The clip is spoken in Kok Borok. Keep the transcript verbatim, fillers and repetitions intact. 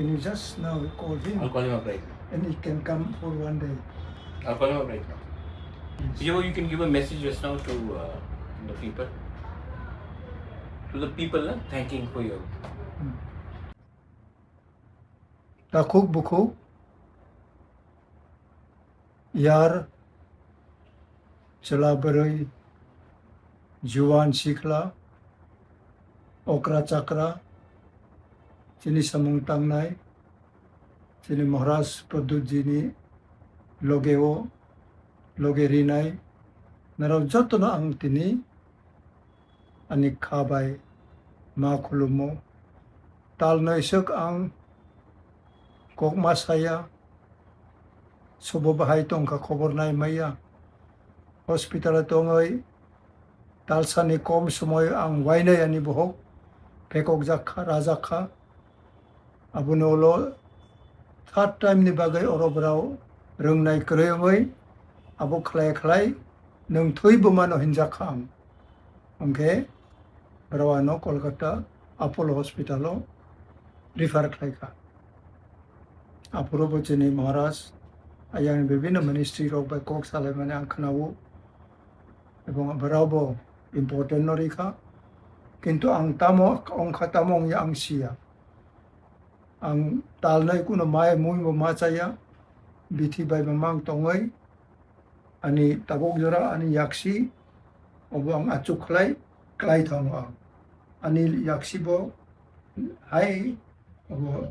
Can you just now call him? I'll call him up right now. And he can come for one day. I'll call him up right now. Yes. You, you can give a message just now to uh, the people. To the people, uh, thanking for your. Hmm. Takhuk bukhuk, yar, chwla bwrwi, juwan sikla, okra chakra, chini samung tangnai, chini Maharaj Pradyutjini logeo, loge rinai, norok jotono ang tini ani kha bai ma khulumo. Tal noisok ang kok ma saya, sobo bahai tongkha khobor nai maya. Hospital o tongoi talsani kom somoy ang wainai ani bohok pekok jak kha, rajak kha. Aboni ulo third time ni bagwi oro borao rwngnai kwrwi wngwi abo khlai khlai nwng thwi bumano hinjak kha ang. Hwnkhe borao ano Kolkata Apollo Hospital o refer khlai kha. Aphuru bo chini Maharaj ayang bibhinno ministry rok bai kok salaimani ang khwnao. Ebong borao bo important no rikha. Kintu ang tamo wngkha tamo wngya ang siya. Ang talnai kuno mai mui bo ma chaya, bithi bai bo mang tongoi, ani tabuk jora ani yaksi, obo ang achuk khlai, khlai thango ang. Ani yaksi bo hai, obo